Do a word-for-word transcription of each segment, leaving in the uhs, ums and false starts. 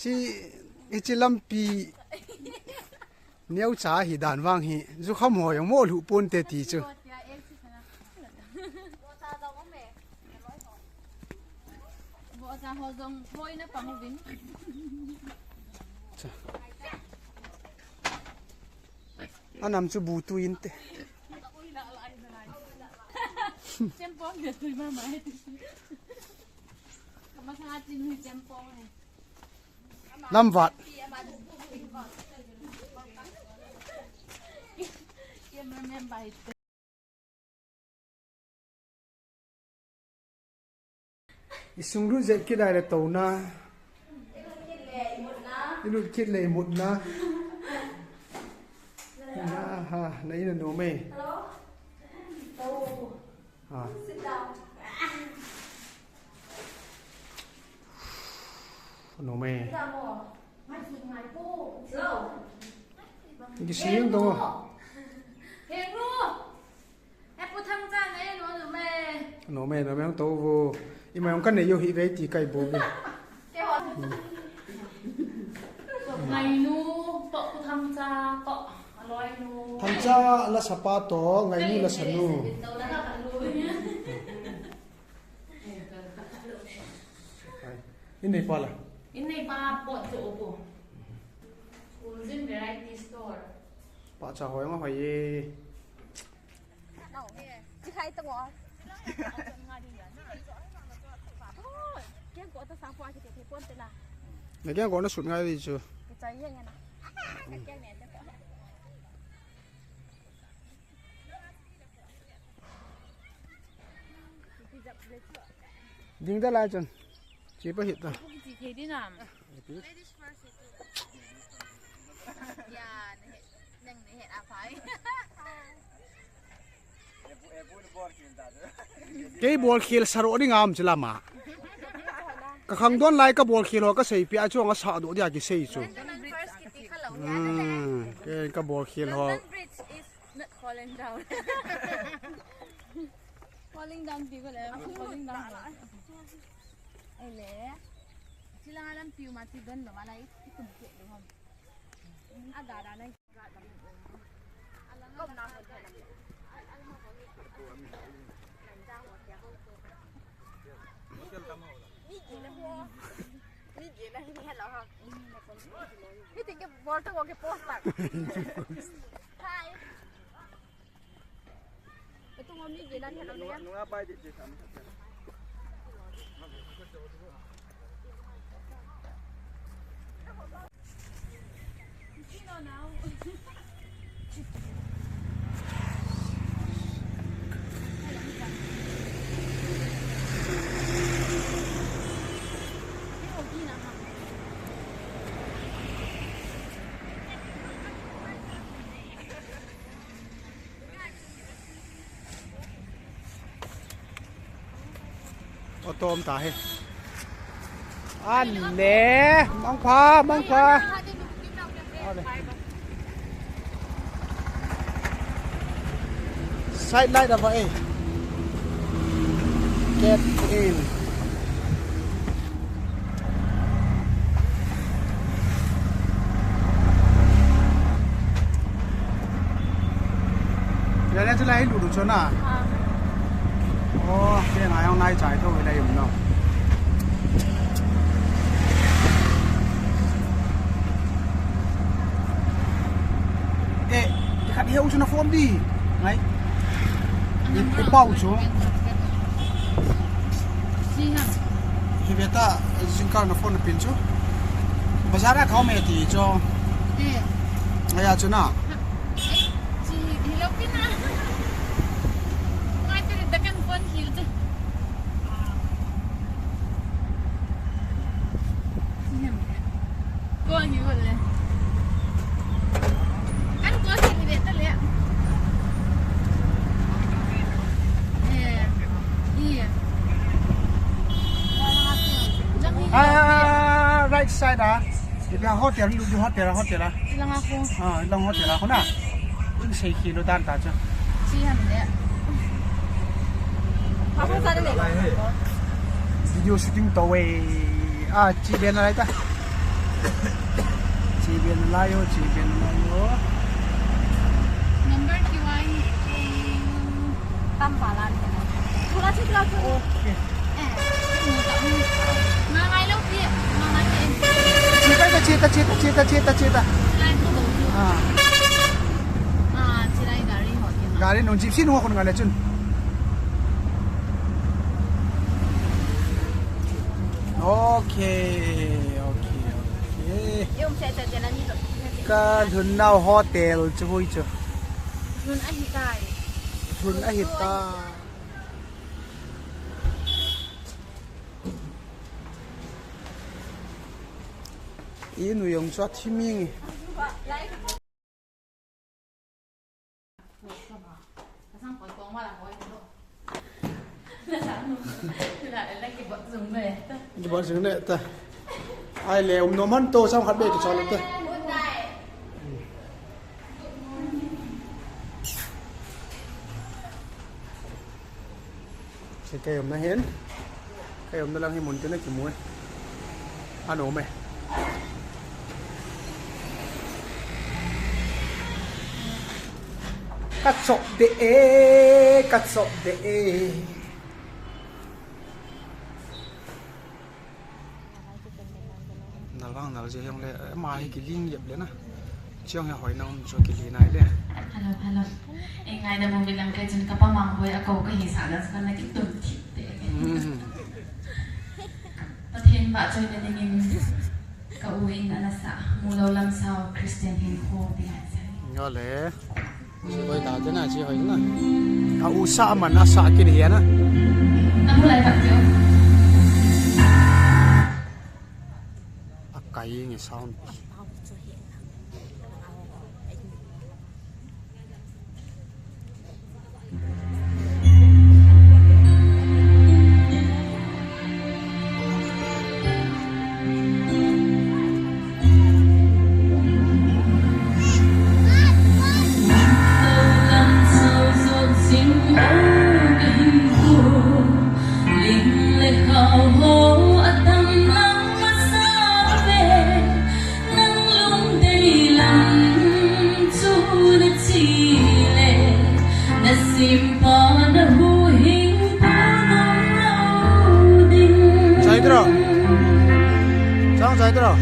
Chi, hichi lampi neocha hi dan vang hi, jukham ho jong mo lhu ponte ti chu. Cha. Anam chu bu tu inte. Chempong de tu mama. Kama sa tin chempong. Lamvat. Isung lut jep kit lai le touna. Ilut kit le imutna. Na ha, na ina nom e. Ha. Nom e. Kisi jeng to. Nom e, nom e, jong to vo. Ima jong kanei u hi ve ti kai bo vo. Ngainu, to Pu Thangcha, to aloinu. Thangcha lasapa to, Ngainu lasanu. Inneipa la? Inneipa pot chu opo. Ulzin Variety Store. Pahcha hoi nga hoi e. Na keng ko na sut ngai di chu. Ding da lai chun. Chi pa hit ta. Chi thei di nam. Ya, ne, nang ne, apai. Kei bol khel saro ding am chila ma. Ka khangdon lai ka bol khel ho ka seipeh a chu anga sa doh dia kisei chu. London Bridge kiti kha lo. Hmm, kei ka bol khel ho. London Bridge is not falling down. Falling down ti ko le, falling down. Ai le. Chila lampi u ma chi don lo ma lai itum ke lo ham. Ada da na. Auto um ta hi. An ne, mangpha, mangpha. Side light ava e. Get in. Lele chu lai lulu chu na. Ah. Oh, ke ngai ong nai chai to lai um no. Eh, khat hiu chu na phone di. Ngai. Ipau chu. Hi ve ta, jingkah na phone na pin chu. Bazar a khau me ti chu. Ngai a chu na. Ah, right side ah. Ipi hotel, ipi hotel, hotel ah. Ilang ako. Ah, ilang hotel ako na. Ilang sei kilo dan ta cha. Si ham le. Ako sa le. Video shooting to we. Ah, chi ben lai ta. Chiben lai o, chiben lai o. Number kiwai. Tam palan. Thula chik lau chu. Okay. Eh. Ngai lau pi. Ngai pi. Chita, chita, chita, chita, chita, chita. Lai ko lo chu. Ah. Ah, chilai gari ho. Gari nung jeep sin ho kon ngai le chun. Okay, okay, okay. Ka lhun nau hotel chu hui chu. Lhun ahi tai. Lhun ahi tai. Inu jong chu athi ming e. Kibot jing le ta. Ai le, um, nom han to, sam khat be kichol le ta. Che kei umna hin. Kei umna lang hi mun tina kimu e. Anom e. Ka chop de e, ka chop de e. Nalvang nalje jong le, ama hi kiling jep le na. Chiang he hoi na um chu kili nai le. Hello, hello. Ei ngai da movie lang kai chun ka pa Mangboi a ko ka hi sa la ka na ki tum thip te. Mm. Pathen vahchoina dingin ka u in ana sa, Mulou Lamsao Christian Hinkho ti ngai sa. Yo le. Chi hoi ta te na, chi hoi na. A u sa man a sa kin hi na. A mu lai tak teo. A kai nge sound. Chai tro. Chang chai tro.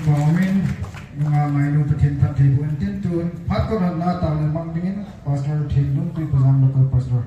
Paumin, nunga ngainu Pathen phatthei boh in tin tun, phat kon honna taona mang dingin, Pastor Thenlun Tuiphazang local pastor.